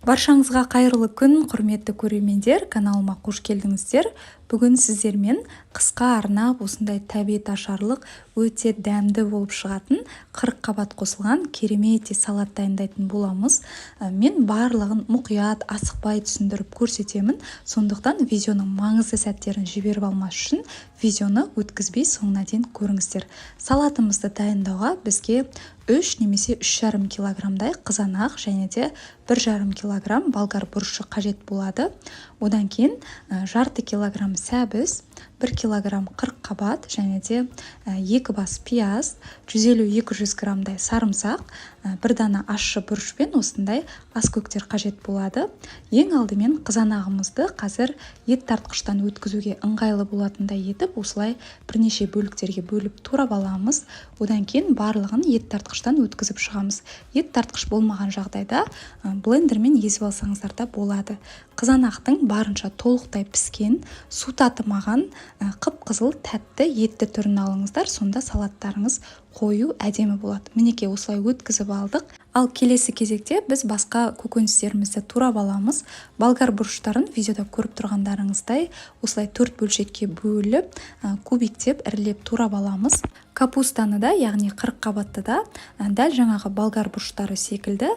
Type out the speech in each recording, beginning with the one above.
Баршаңызға қайырлы күн, құрметті көрермендер! Каналыма қош келдіңіздер! Бүгін сіздермен қысқа арнап осындай тәбет ашарлық, өте дәмді болып шығатын, қырыққабат қосылған керемет салат дайындайтын боламыз. Мен барлығын мұқият, асықпай түсіндіріп көрсетемін. Сондықтан видеоның маңызды сәттерін жіберіп алмас үшін видеоны өткізбей соңына дейін көріңіздер. Салатымызды дайындауға бізге 3 немесе 3,5 килограммдай қызанақ және де 1,5 килограмм болгар бұрышы қажет болады. Одан кейін жарты килограмм сәбіз, 1 килограмм қырыққабат және де 2 бас пияз, 150-200 граммдай сарымсақ, бір дана ащы бұрыш пен осындай аскөктер қажет болады. Ең алдымен қызанағымызды қазір ет тартқыштан өткізуге ыңғайлы болатындай етіп, осылай бірнеше бөліктерге бөліп турап аламыз. Одан кейін барлығын ет тартқыштан өткізіп шығамыз. Ет тартқыш болмаған жағдайда блендермен езіп алсаңыздар да болады. Қызанақтың барынша толықтай піскен, су татымаған, қып-қызыл, тәтті, етті түрін алыңыздар. Сонда салаттарыңыз қою, әдемі болады. Мінекей, осылай өткізіп алдық. Ал келесі кезекте біз басқа көкөністерімізді турап аламыз. Болгар бұрыштарын видеода көріп тұрғандарыңыздай осылай төрт бөлшекке бөліп, кубиктеп, ірілеп турап аламыз. Капустаны да, яғни қырыққабатты да, дәл жаңағы болгар бұрыштары секілді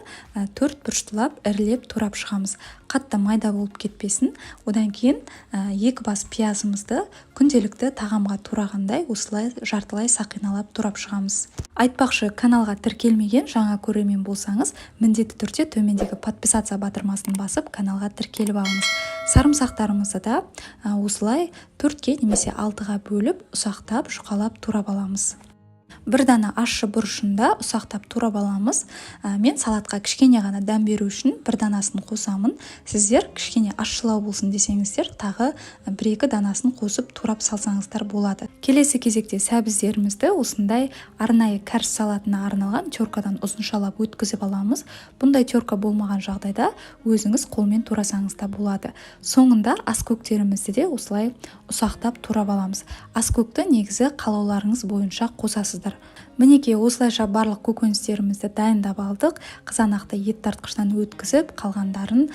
төрт бұрыштылап, ірілеп турап шығамыз. Қатты майда болып кетпесін. Одан кейін екі бас пиязымызды күнделікті тағамға турағандай осылай жартылай сақиналап турап шығамыз. Айтпақшы, каналға тіркелмеген жаңа көрермен болсаңыз, міндетті түрде төмендегі «Подписаться» батырмасын басып, каналға тіркеліп алыңыз. Сарымсақтарымызды да осылай төртке немесе алтыға бөліп, ұсақтап, жұқалап турап аламыз. Бір дана ащы бұрышын да ұсақтап турап аламыз. Мен салатқа кішкене ғана дәм беру үшін бір данасын қосамын. Сіздер кішкене ащылау болсын десеңіздер, тағы бір екі данасын қосып турап салсаңыздар болады. Келесі кезекте сәбіздерімізді осындай арнайы кәріс салатына арналған теркадан ұзыншалап өткізіп аламыз. Бұндай терка болмаған жағдайда өзіңіз қолмен турасаңыз да болады. Соңында аскөктерімізді де осылай ұсақтап турап аламыз. Аскөкті негізі қалауларыңыз бойынша қосасыздар. Мінекей, осылайша барлық көкөністерімізді дайындап алдық. Қызанақты ет тартқыштан өткізіп, қалғандарын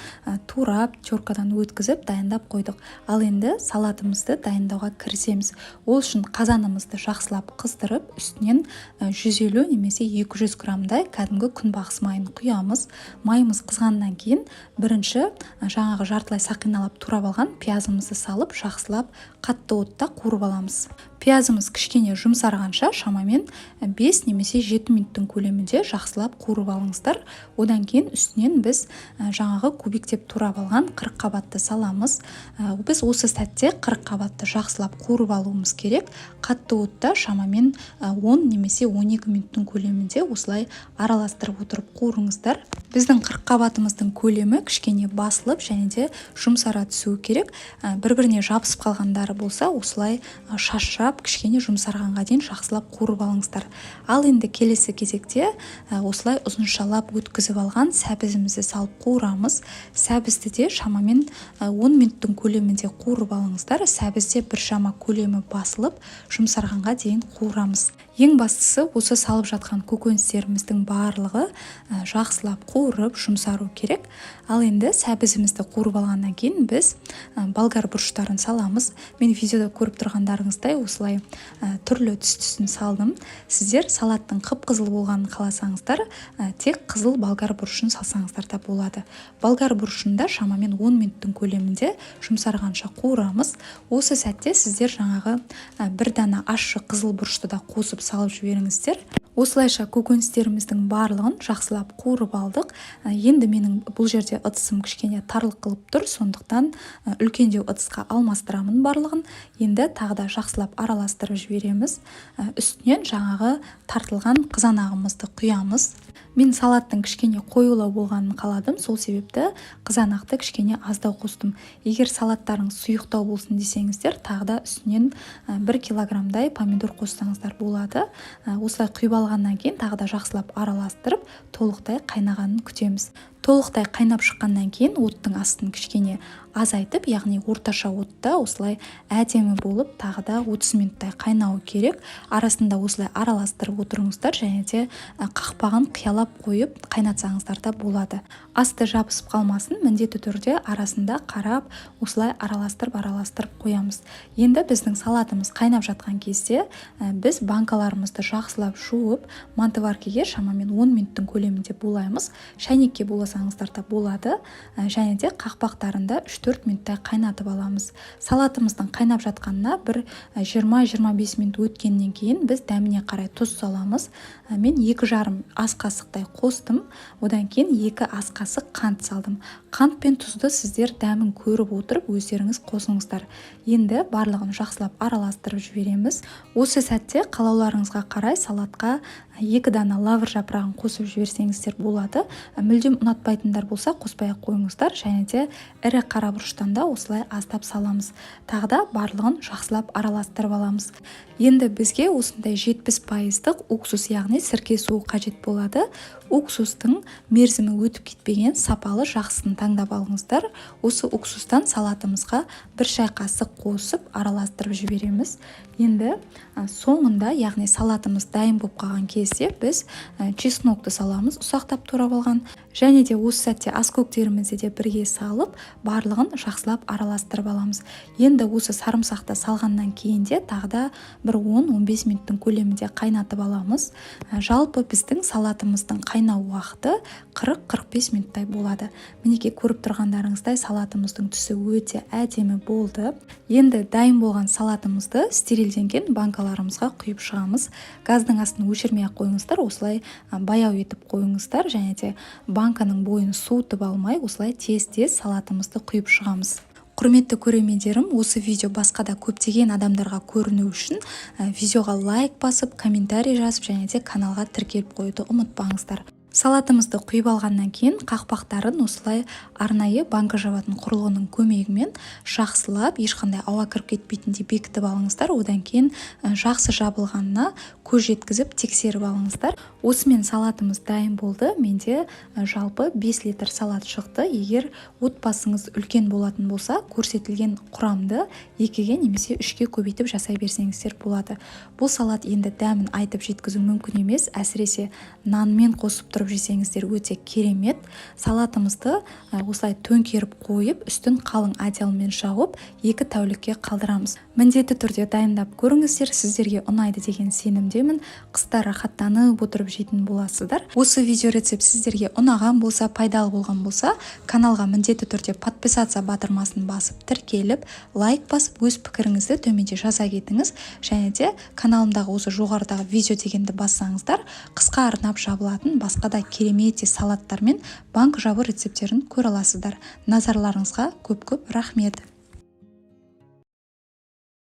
турап, теркадан өткізіп, дайындап қойдық. Ал енді салатымызды дайындауға кірісеміз. Ол үшін қазанымызды жақсылап қыздырып, үстінен 150 немесе 200 граммдай кәдімгі күнбағыс майын құямыз. Майымыз қызғаннан кейін бірінші жаңағы жартылай сақиналап турап алған пиязымызды салып, жақсылап қатты отта қуырып аламыз. Пиязымыз кішкене жұмсарғанша, шамамен 5 немесе 7 минуттың көлемінде жақсылап қуырып алыңыздар. Одан кейін үстінен біз жаңағы кубиктеп турап алған қырыққабатты саламыз. Біз осы сәтте қырыққабатты жақсылап қуырып алуымыз керек. Қатты отта шамамен 10 немесе 12 минуттың көлемінде осылай араластырып отырып қуырыңыздар. Біздің қырыққабатымыздың көлемі кішкене басылып және де жұмсара түсуі керек. Бір біріне жабысып қалғандары болса, осылай шашырап, кішкене жұмсарғанға дейін жақсылап қуырып алыңыздар. Ал енді келесі кезекте осылай ұзыншалап өткізіп алған сәбізімізді салып қуырамыз. Сәбізді де шамамен 10 минуттың көлемінде қуырып алыңыздар. Сәбіз де біршама көлемі басылып, жұмсарғанға дейін қуырамыз. Ең бастысы, осы салып жатқан көкөністеріміздің барлығы жақсылап қуырып, жұмсару керек. Ал енді сәбізімізді қуырып алғаннан кейін біз болгар бұрыштарын саламыз. Мен видеода көріп тұрғандарыңыздай осылай түрлі түс түсін салдым. Сіздер салаттың қып қызыл болғанын қаласаңыздар, тек қызыл болгар бұрышын салсаңыздар да болады. Болгар бұрышын да шамамен 10 минуттың көлемінде жұмсарғанша қуырамыз. Осы сәтте сіздер жаңағы бір дана ащы қызыл бұрышты да қосып салып жіберіңіздер. Осылайша көкөністеріміздің барлығын жақсылап қуырып алдық. Енді менің бұл жерде ыдысым кішкене тарлық қылып тұр, сондықтан үлкендеу ыдысқа алмастырамын барлығын. Енді тағы да жақсылап араластырып жібереміз. Үстінен жаңағы тартылған қызанағымызды құямыз. Мен салаттың кішкене қоюлау болғанын қаладым, сол себепті қызанақты кішкене аздау қостым. Егер салаттарыңыз сұйықтау болсын десеңіздер, тағы да үстінен 1 килограммдай помидор қоссаңыздар болады. Осылай құйып алғаннан кейін тағы да жақсылап араластырып, толықтай қайнағанын күтеміз. Толықтай қайнап шыққаннан кейін оттың астын кішкене азайтып, яғни орташа отта осылай әдемі болып тағы да 30 минуттай қайнауы керек. Арасында осылай араластырып отырыңыздар және де қақпағын қиялап қойып қайнатсаңыздар да болады. Асты жабысып қалмасын, міндетті түрде арасында қарап осылай араластырып қоямыз. Енді біздің салатымыз қайнап жатқан кезде біз банкаларымызды жақсылап жуып, мантоваркеге шамамен 10 минуттың көлемінде булаймыз. Шәйнекке буласаңыздар да болады. Және де қақпақтарында 3-4 минуттай қайнатып аламыз. Салатымыздың қайнап жатқанына бір 20-25 минут өткеннен кейін біз дәміне қарай тұз саламыз. Мен 2,5 ас қасықтай қостым. Одан кейін 2 ас қасық қант салдым. Қант пен тұзды сіздер дәмін көріп отырып өздеріңіз қосыңыздар. Енді барлығын жақсылап араластырып жібереміз. Осы сәтте қалауларыңызға қарай салатқа 2 дана лавр жапырағын қосып жіберсеңіздер болады. Мүлдем ұнатпайтындар болса қоспай ақ қойыңыздар. Және де ірі қара бұрыштан да осылай аздап саламыз. Тағы да барлығын жақсылап араластырып аламыз. Енді бізге осындай 70%-лық уксус, яғни сірке суы қажет болады. Уксустың мерзімі өтіп кетпеген сапалы жақсысын таңдап алыңыздар. Осы уксустан салатымызға 1 шай қасық қосып араластырып жібереміз. Енді соңында, яғни салатымыз дайын болып қалған кезде біз чеснокты саламыз, ұсақтап турап алған. Және де осы сәтте ас көктерімізді де бірге салып, барлығын жақсылап араластырып аламыз. Енді осы сарымсақты салғаннан кейін де тағы да бір 10-15 минуттың көлемінде қайнатып аламыз. Жалпы біздің салатымыздың қайнау уақыты 40-45 минуттай болады. Мінекей, көріп тұрғандарыңыздай салатымыздың түсі өте әдемі болды. Енді дайын болған салатымызды стерилденген банкаларымызға құйып шығамыз. Газдың астын өшірмей ақ қойыңыздар, осылай баяу етіп қойыңыздар және де банканың бойын суытып алмай осылай тез-тез салатымызды құйып шығамыз. Құрметті көрермендерім, осы видео басқа да көптеген адамдарға көріну үшін видеоға лайк басып, комментарий жазып және де каналға тіркеліп қоюды ұмытпаңыздар. Салатымызды құйып алғаннан кейін қақпақтарын осылай арнайы банка жабатын құрылғының көмегімен жақсылап, ешқандай ауа кіріп кетпейтіндей бекітіп алыңыздар. Одан кейін жақсы жабылғанына көз жеткізіп тексеріп алыңыздар. Осымен салатымыз дайын болды. Менде жалпы 5 литр салат шықты. Егер отбасыңыз үлкен болатын болса, көрсетілген құрамды 2-ге немесе 3-ке көбейтіп жасай берсеңіздер болады. Бұл салат енді дәмін айтып жеткізу мүмкін емес, әсіресе нанмен қосып тұрып жесеңіздер өте керемет. Салатымызды осылай төңкеріп қойып, үстін қалың одеялмен жауып, 2 тәулікке қалдырамыз. Міндетті түрде дайындап көріңіздер, сіздерге ұнайды деген сенімдемін. Қыста рахаттанып отырып жейтін боласыздар. Осы видео рецепт сіздерге ұнаған болса, пайдалы болған болса, каналға міндетті түрде подписаться батырмасын басып, тіркеліп, лайк басып, өз пікіріңізді төменде жаза кетіңіз. Және де каналымдағы осы жоғарыдағы видео дегенді бассаңыздар, қысқа арнап жабылатын басқа да керемет салаттар мен банка жабу рецепттерін көре аласыздар. Назарларыңызға көп-көп рахмет.